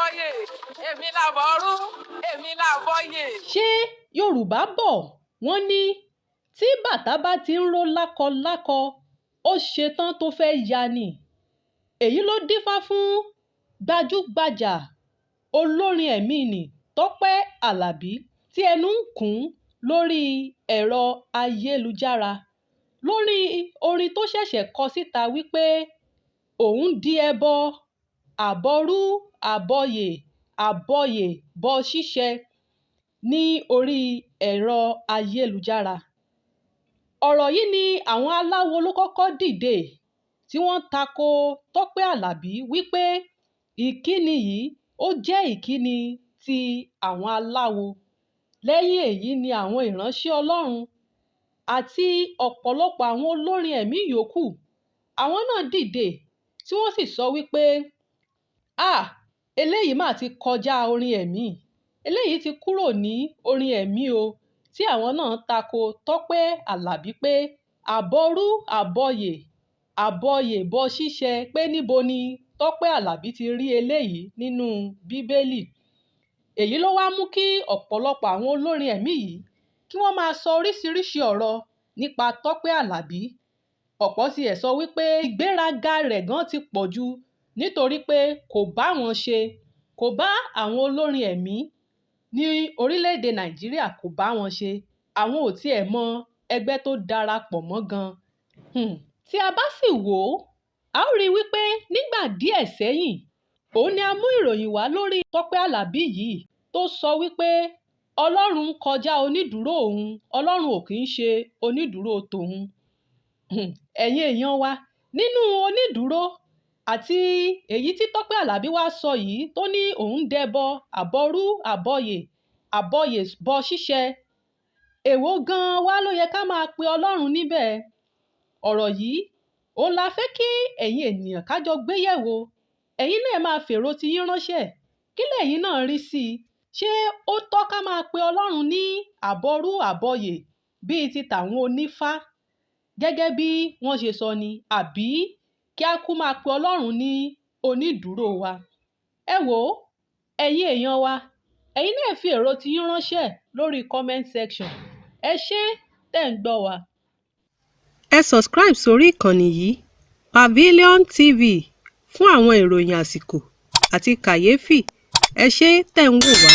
làbọ̀yè, èmi làbọ̀rú, èmi làbọ̀yè. Ṣé Yorùbá bò wọ́n ní tí bàtà bá ti ń ró lákọlákọ, ó ṣetán tó fẹ́ẹ́ yá ni. Èyí ló dífá fún gbajúgbajà olórin ẹ̀mí nni Tọ́pẹ́ Alábí tí ẹnu ń kùn lórí ẹ̀rọ ayélujára lórí orin tó ṣẹ̀ṣẹ̀ kọ síta wípé òun di ẹbọ àbọrú àbọyè àbọyèbọṣíṣẹ ní orí ẹ̀rọ ayélujára. Ọ̀rọ̀ yìí ni àwọn aláwo ló kọ́kọ́ dìde tí wọ́n ta ko Tọ́pẹ́ Alábí wípé ìkíni yìí ó jẹ́ ìkíni ti àwọn aláwo. Lẹ́yìn èyí ni àwọn ìránṣẹ́ Ọlọ́run àti ọ̀pọ̀lọpọ̀ àwọn olórin ẹ̀mí yòókù, àwọn náà dìde tí wọ́n sì sọ wípé, "À, eléyìí mà ti kọjá orin ẹ̀mí, eléyìí ti kúrò ní orin ẹ̀mí o," tí àwọn náà ta ko Tọ́pẹ́ Alábí pé àbọrú àbọyè àbọyèbọṣíṣẹ, pé níbo ni Tọ́pẹ́ Alábí ti rí eléyìí nínú Bíbélì. Èyí ló wá mú kí ọ̀pọ̀lọpọ̀ àwọn olórin ẹ̀mí yìí kí wọ́n máa sọ oríṣiríṣi ọ̀rọ̀ nípa Tọ́pẹ́ Alábí. Ọ̀pọ̀ sì ẹ̀ sọ wípé ìgbéraga rẹ̀ gan ti pọ̀ jù nítorí pé kò bá wọn ṣe, kò bá àwọn olórin ẹ̀mí ní orílẹ̀-èdè Nàìjíríà, kò bá wọn ṣe. Àwọn ò tiẹ̀ mọ ẹgbẹ́ tó darapọ̀ mọ́ gan. Tí a bá sì wò ó, a ó rí i wípé nígbà díẹ̀ sẹ́yìn, òun ni a mú ìròyìn wá lórí Tọ́pẹ́ Alábí yìí tó sọ wípé Ọlọ́run ń kọjá onídùúró òun, Ọlọ́run ò kí ń ṣe onídùúró tòun. Ẹ̀yin èèyàn wa, nínú onídùúró àti èyí tí Tọ́pẹ́ Alábí wá sọ yìí tó ní òun dẹbọ àbọrú àbọyè àbọyèbọṣíṣẹ, èwo gan-an wá ló yẹ ká máa pe Ọlọ́run níbẹ̀? Ọ̀rọ̀ yìí òun la fẹ́ kí ẹ̀yin ènìyàn ká jọ gbé yẹ̀wò. Ẹ̀yin náà máa fèrò tí yín ránṣẹ́. Kí lẹ̀yin náà rí sí i? Ṣé ó tọ́ ká máa pe Ọlọ́run ní àbọrú àbọyè bíi ti tàwọn onífá gẹ́gẹ́ bí wọ́n ṣe sọ ni, àbí kí a kú máa pe Ọlọ́run ní onídùúró wa? Ẹ wò ó, ẹ̀yin èèyàn wa, ẹ̀yin náà fi èrò tí yín ránṣẹ́ lórí comment section. Ẹ ṣé tẹ̀ ń gbọ́ wa. Ẹ subscribe sórí ìkànnì yìí Pavilion TV fún àwọn ìròyìn àsìkò àti kàyéfì. Ẹ ṣé tẹ̀ ń wò wá.